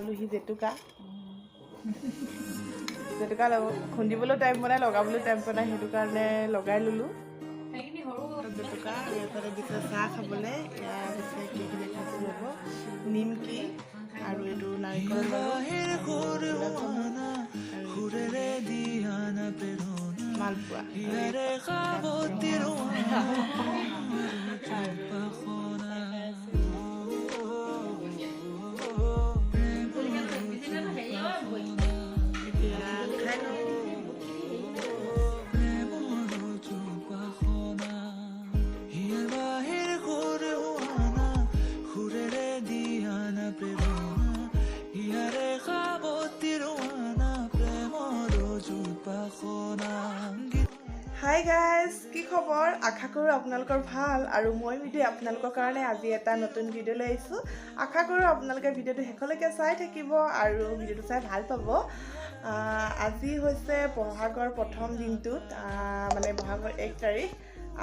লগালোহি জেতুকা। জেতুকা খুন্দিবলৈও টাইম পোৱা নাই, লগাবলৈও টাইম পোৱা নাই, সেইটো কাৰণে লগাই ল'লোঁ জেতুকা। আৰু এইফালে দিছে চাহ খাবলৈ। এয়া দিছে কি কি দেখাইছোঁ ৰ'ব, নিমকি আৰু এইটো নাৰিকল লাড়ু আৰু মালপোৱা। এতিয়া খাই লওঁ। হাই গাইজ, কি খবৰ? আশা কৰোঁ আপোনালোকৰ ভাল। আৰু মই মিঠুই আপোনালোকৰ কাৰণে আজি এটা নতুন ভিডিঅ' লৈ আহিছোঁ। আশা কৰোঁ আপোনালোকে ভিডিঅ'টো শেষলৈকে চাই থাকিব আৰু ভিডিঅ'টো চাই ভাল পাব। আজি হৈছে বহাগৰ প্ৰথম দিনটোত, মানে বহাগৰ 1 তাৰিখ।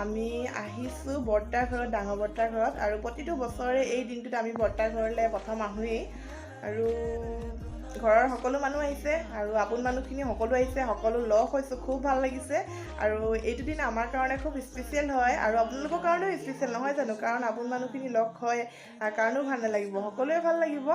আমি আহিছোঁ বৰ্তাৰ ঘৰত, ডাঙৰ বৰ্তাৰ ঘৰত। আৰু প্ৰতিটো বছৰে এই দিনটোত আমি বৰ্তাৰ ঘৰলৈ প্ৰথম আহোঁৱেই। আৰু ঘৰৰ সকলো মানুহ আহিছে আৰু আপোন মানুহখিনি সকলো আহিছে, সকলো লগ হৈছোঁ, খুব ভাল লাগিছে। আৰু এইটো দিন আমাৰ কাৰণে খুব স্পেচিয়েল হয় আৰু আপোনালোকৰ কাৰণেও স্পেচিয়েল নহয় জানো? কাৰণ আপোন মানুহখিনি লগ হয়, কাৰণেও ভাল নালাগিব? সকলোৱে ভাল লাগিব।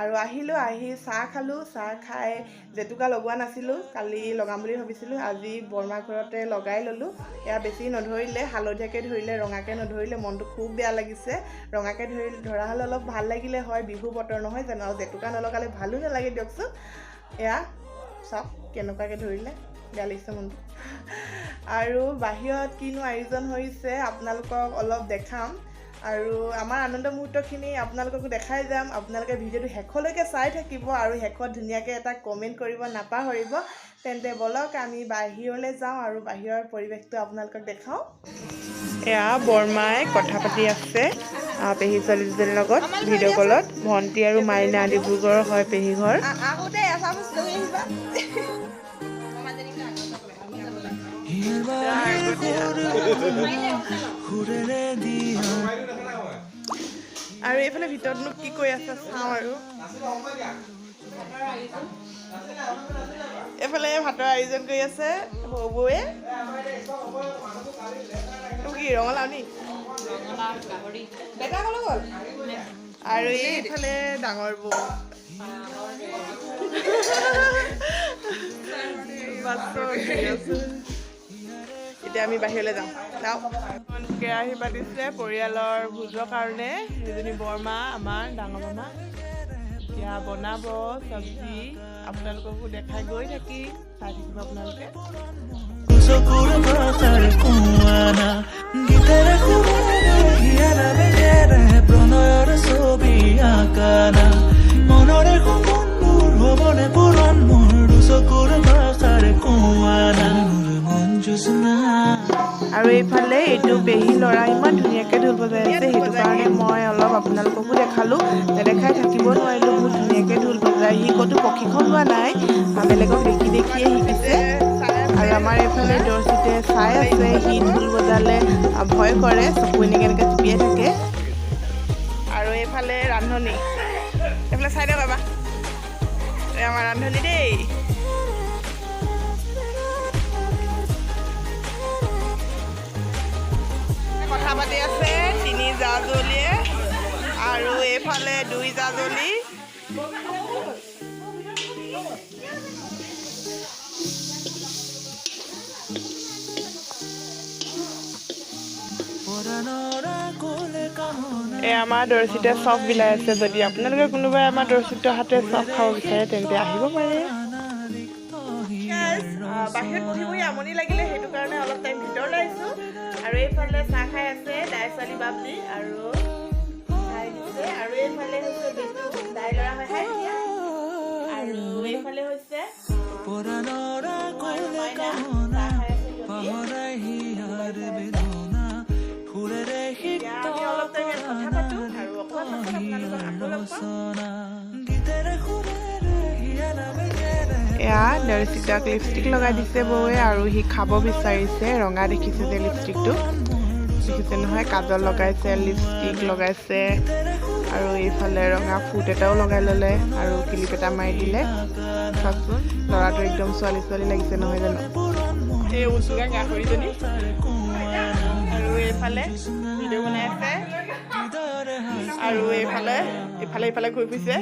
আৰু আহিলোঁ, আহি চাহ খালোঁ। চাহ খাই জেতুকা লগোৱা নাছিলোঁ, কালি লগাম বুলি ভাবিছিলোঁ, আজি বৰমা ঘৰতে লগাই ল'লোঁ। এয়া বেছি নধৰিলে, হালধীয়াকৈ ধৰিলে, ৰঙাকৈ নধৰিলে। মনটো খুব বেয়া লাগিছে। ৰঙাকৈ ধৰা হ'লে অলপ ভাল লাগিলে হয়। বিহু বতৰ নহয় জানো? আৰু জেতুকা নলগালে ভালো নালাগে দিয়কচোন। এয়া চাওক কেনেকুৱাকৈ ধৰিলে, বেয়া লাগিছে মনটো। আৰু বাহিৰত কিনো আয়োজন হৈছে আপোনালোকক অলপ দেখাম আৰু আমাৰ আনন্দ মুহূৰ্তখিনি আপোনালোককো দেখাই যাম। আপোনালোকে ভিডিঅ'টো শেষলৈকে চাই থাকিব আৰু শেষত ধুনীয়াকৈ এটা কমেণ্ট কৰিব নাপাহৰিব। তেন্তে ব'লক, আমি বাহিৰলৈ যাওঁ আৰু বাহিৰৰ পৰিৱেশটো আপোনালোকক দেখাওঁ। এয়া বৰমাই কথা পাতি আছে পেহী ছোৱালী দুজনীৰ লগত ভিডিঅ' কলত। ভণ্টি আৰু মাইনা, ডিব্ৰুগড়ৰ হয় পেহী ঘৰ। আহোঁতে এচামুচ লৈ আহিবা। আৰু এইফালে ভিতৰতনো কি কৰি আছে চাওঁ। আৰু এইফালে ভাতৰ আয়োজন কৰি আছে সৰু বৌয়ে। এইবোৰ কি ৰঙালাও নি? বেটা ক'লৈ গ'ল? আৰু এইফালে ডাঙৰ বৌ বাচন ধুই আছে। এতিয়া আমি বাহিৰলৈ যাওঁ, যাওঁ। কেৰাহী পাতিছে পৰিয়ালৰ ভোজৰ কাৰণে। সেইজনী বৰমা, আমাৰ ডাঙৰ মামা। এতিয়া বনাব চব্জি, আপোনালোককো দেখাই গৈ থাকি, চাই থাকিব আপোনালোকে। চকুৰ ভাষাৰে কোৱানা, গীতেৰে সুৰেৰে হিয়াৰ বেগেৰে প্ৰণয়ৰ ছবি আঁকানা, মনৰে সপোনবোৰ হ'বনে পূৰণ মোৰ? চকুৰ ভাষাৰে কোৱানা, মোৰ মন জোৎস্না। আৰু এইফালে এইটো পেহী ল'ৰা ইমান ধুনীয়াকৈ ঢোল বজাই আছে, সেইটো কাৰণে মই অলপ আপোনালোককো দেখালোঁ, নেদেখাই থাকিব নোৱাৰিলোঁ। বহুত ধুনীয়াকৈ ঢোল বজায়। সি ক'তো প্ৰশিক্ষণ লোৱা নাই, বেলেগক দেখি দেখিয়ে শিকিছে। আৰু আমাৰ এইফালে দৰ্শিতে চাই আছে। সি ঢোল বজালে ভয় কৰে, চকু এনেকৈ এনেকৈ টিপিয়াই থাকে। আৰু এইফালে ৰান্ধনী, এইফালে চাই দিয়ক এবাৰ। এই আমাৰ ৰান্ধনী দেই। কথা পাতি আছে তিনি জা-জলিয়ে আৰু এইফালে দুই জা-জলি। এই আমাৰ দৰ্শিতে চপ বিলাই আছে। যদি আপোনালোকে কোনোবাই আমাৰ দৰ্শিতৰ হাতে চপ খাব বিচাৰে, তেন্তে আহিব পাৰে। বাহিৰত বহি বহি আমনি লাগিলে, সেইটো কাৰণে অলপ টাইম ভিতৰলৈ আহিছোঁ। আৰু এইফালে চাহ খাই আছে দাই ছোৱালী বাবলি আৰু হাই দিছে। আৰু এইফালে হৈছে বিটু, দাই ল'ৰা হয়, হাই দিয়া। আৰু এইফালে হৈছে মাইনা, চাহ খাই আছে সিহঁতি। এতিয়া আমি অলপ টাইম ইয়াত কথা পাতোঁ আৰু অকণমান পাছত আপোনালোকক আকৌ লগ পাম। এয়া দৰ্শিতাক লিপষ্টিক লগাই দিছে বৌৱে আৰু সি খাব বিচাৰিছে, ৰঙা দেখিছে যে লিপষ্টিকটো। দেখিছে নহয়, কাজল লগাইছে, লিপষ্টিক লগাইছে। আৰু এইফালে ৰঙা ফুট এটাও লগাই ল'লে আৰু কিলিপ এটা মাৰি দিলে। চাওকচোন, ল'ৰাটো একদম ছোৱালী ছোৱালী লাগিছে, নহয় জানো? এই উচুগা গাহৰিজনী। আৰু এইফালে ভিডিঅ' বনাই আছে আৰু এইফালে ইফালে ইফালে ঘূৰি ফুৰিছে।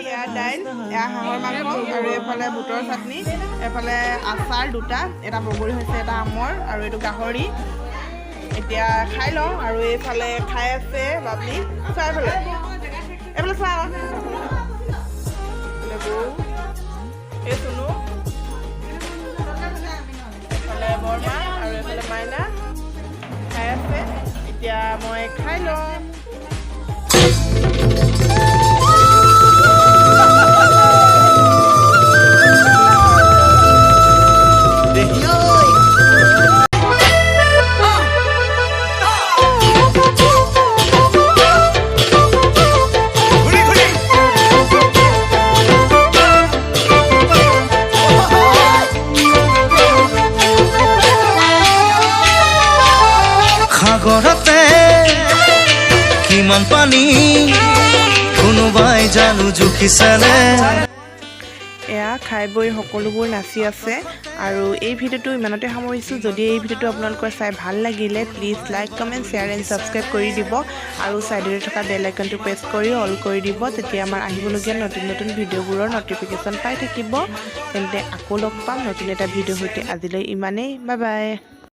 এয়া দাইল, এয়া হাঁহৰ মাংস আৰু এইফালে বুটৰ চাটনি, এইফালে আচাৰ দুটা, এটা বগৰী হৈছে, এটা আমৰ আৰু এইটো গাহৰি। এতিয়া খাই লওঁ। আৰু এইফালে খাই আছে বাবলি। চোৱা এইফালে, এইফালে চোৱা। এইফালে বৌ, এই চুনু, এইফালে বৰমা আৰু এইফালে মাইনা খাই আছে। এতিয়া মই খাই লওঁ। সাগৰতে কিমান পানী, কোনোবাই জানো জুখিছেনে? এয়া খাই বৈ সকলোবোৰ নাচি আছে। আৰু এই ভিডিঅ'টো ইমানতে সামৰিছোঁ। যদি এই ভিডিঅ'টো আপোনালোকৰ চাই ভাল লাগিলে, please like, comment, share and subscribe কৰি দিব আৰু ছাইডতে থকা বেল আইকনটো প্ৰেছ কৰি অল কৰি দিব। তেতিয়া আমাৰ আহিবলগীয়া নতুন নতুন ভিডিঅ'বোৰৰ ন'টিফিকেশ্যন পাই থাকিব। তেন্তে আকৌ লগ পাম নতুন এটা ভিডিঅ'ৰ সৈতে। আজিলৈ ইমানেই, বাই বাই।